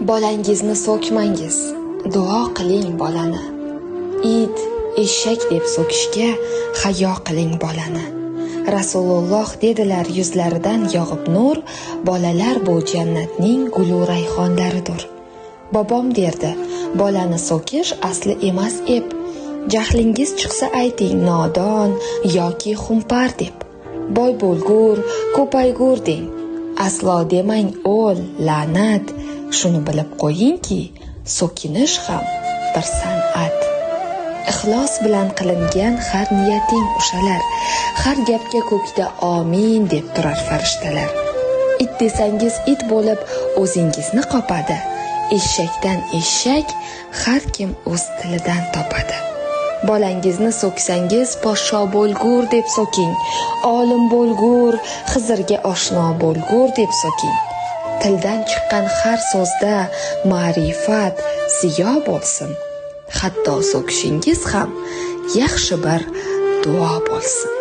Bolangizni so'kmangiz, duo qiling bolani. It, eshak deb so'kishga hayo qiling bolani. Rasululloh dedilar yuzlaridan yog'ib nur, bolalar bu jannatning gulu rayhonlaridir. Bobom derdi, bolani so'kish asli emas ep. Jahlingiz chiqsa ayting nodon yoki xumpar deb. Boy bo'lgur, ko'paygur deng. Aslo demang o'l, la'nat. Shuni bilib qo'yingki, so'kinish ham bir san'at. Ixlos bilan qilingan har niyating ushalar. Har gapga ko'kda amin deb turar farishtalar. It desangiz it bo'lib o'zingizni qopadi. Eshakdan eshak har kim o'z tilidan topadi. Bolangizni so'ksangiz podsho bo'lgur deb so'king, olim bo'lgur, Xizrga oshno bo'lgur deb so'king. Tildan chiqqan har so'zda ma'rifat, ziyo bo'lsin. Hatto so'kishingiz ham yaxshi bir duo bo'lsin.